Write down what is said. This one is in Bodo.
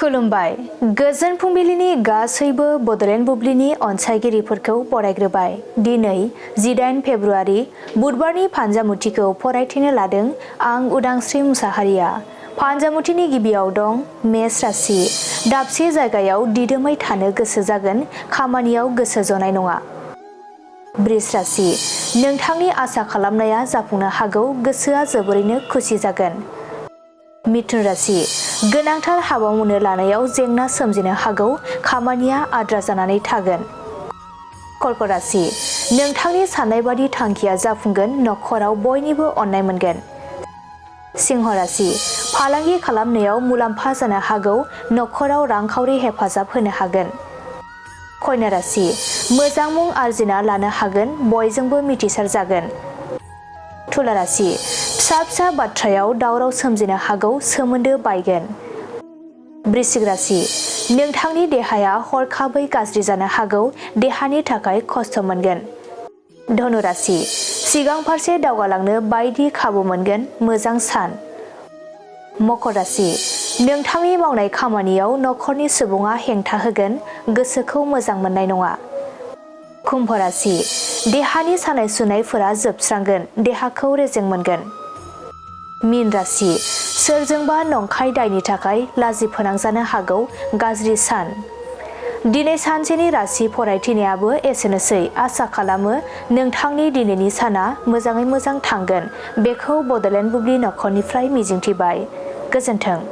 खुलुमबाय। गोजोन फुंबिलिनि गासैबो बड'लेण्ड बुब्लिनि अनसायगिरिफोरखौ बरायग्रोबाय। दिनै 18 फेब्रुआरि बुधबारनि फान्जामुथिखौ फरायथिनो लादों आं उदांस्रि मुसाहारिया। फान्जामुथिनि गिबियाव दं मेष राशि। दाबसे जायगायाव दिदोमै थानो गोसो जागोन, खामानियाव गोसो जनाय नङा। बृष राशि। नोंथांनि आसा खालामनाया जाफुंनो हागौ, गोसोआ जोबोरैनो खुसि जागोन। मिथुन राशि। गोनांथार हाबा मावनो लानायाव जेंना सोमजिनो हागौ, खामानिया आद्रा जानानै थागोन। कर्क राशि। नोंथांनि साननाय बादि थांखिया जाफुंगोन, नखराव बयनिबो अननाय मोनगोन। सिंह राशि। फालांगि खालामनायाव मुलाम्फा जानो हागौ, नखराव रांखावरि हेफाजाब होनो हागोन। कन्या राशि। मोजां मुं आरजिना लानो हागोन, बयजोंबो मिथिसार जागोन। तुला राशि। फिसा फिसा बाथ्रायाव दावराव सोमजिनो हागौ, सोमोन्दो बायगोन। वृश्चिक राशि। नोंथांनि देहाया हरखाबै गाज्रि जानो हागौ, देहानि थाखाय खस्थ' मोनगोन। धनु राशि। सिगां फारसे दावगालांनो बायदि खाबु मोनगोन, मोजां सान। मकर राशि। नोंथांनि मावनाय खामानियाव नखरनि सुबुङा हेंथा होगोन, गोसोखौ मोजां मोननाय नङा। कुम्भ राशि। देहानि सानाय सुनायफोरा जोबस्रांगोन, देहाखौ रेजें मोनगोन। मीन राशि। सोरजोंबा नंखाय दायनि थाखाय लाजि फोनांजानो हागौ, गाज्रि सान। दिनै सानसेनि राशि फरायथिनायाबो एसेनोसै। आसा खालामो नोंथांनि दिनैनि साना मोजाङै मोजां थांगोन। बेखौ बड'लेण्ड बुब्लि नखरनिफ्राय मिजिंथिबाय। गोजोन्थों।